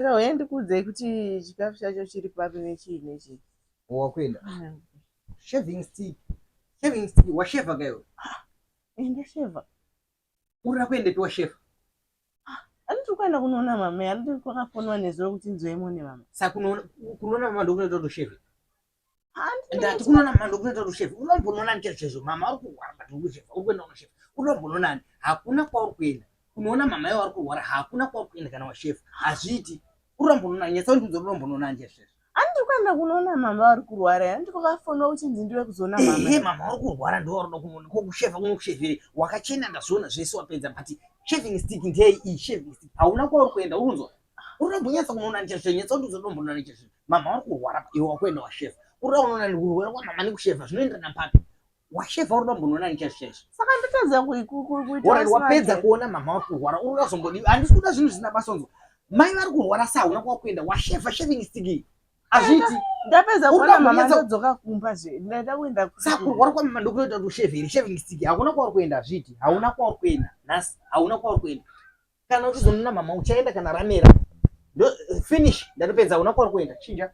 Saka uya ndikuudzei kuti chikafu chacho chiri papi nechii nechii. Wakuenda. Shaving stick. Shaving stick washeva ka iwe. Eh, ndasheva. Urira kuendepi washeva? Andiri kuenda kunoona mama, andiri kwakafonwa nezuro kuti nzwei muone mama. Saka kunoona kunoona mama ndokunoita kuti usheve. Ndati kunoona mama ndokunoita kuti usheve. Unombonoona ni chaizvo mama vari kurwara but uri kusheva. Uri kuenda unosheva. Unombonoona ni hakuna kwauri kuenda. Kunoona mama ivo vari kurwara hakuna kwauri kuenda kana washeva. Hazviiti. Unombonoona nyatsa undiudza kuti unombonoona ni chaizvo. Andiri kuenda kunoona mama vari kurwara, andiri kwakafonwa kuchinzi ndiwe kuzoona mama. Ehe mama vari kurwara ndivo vari kuda kunoona. Ko kusheva kunokushevere. Wakachena ndazviona zvese wapedza but shaving stick ndeyei iyi shaving stick. Hauna kwauri kuenda uri kunzwa. Unombonyatsa kunoona chaizvo nyatsa undiudza kuti unombonoona chaizvo. Mama vari kurwara iwe wakuenda washeva. Uri kuda kunoona kurwara kwamama nekusheva zvinoenderana papi? Washeva uri kuda kumbonoona chaizvo chaizvo. Saka ndotadza kuita Alright, wapedza kuona mama vari kurwara uri kuda kuzombodii? Handisi kuda zvinhu zvisina basa unzwa. Mai vari kurwara sa hauna kwakuenda washeva shaving stick iyi. Hazviiti. Ndapedza Uri kuona mama kumbonyatsa- ndodzoka kumba zve. Ndaida kuenda Saka kurwara kwamama ndokunoita kuti ushevhe here shaving stick hakuna kwauri kuenda hazviiti. Hauna kwauri kuenda nhasi hauna kwauri kuenda. Kana uchizonoona mama uchaenda kana ramera. Ndo finish ndatopedza hauna kwauri kuenda. Chinja.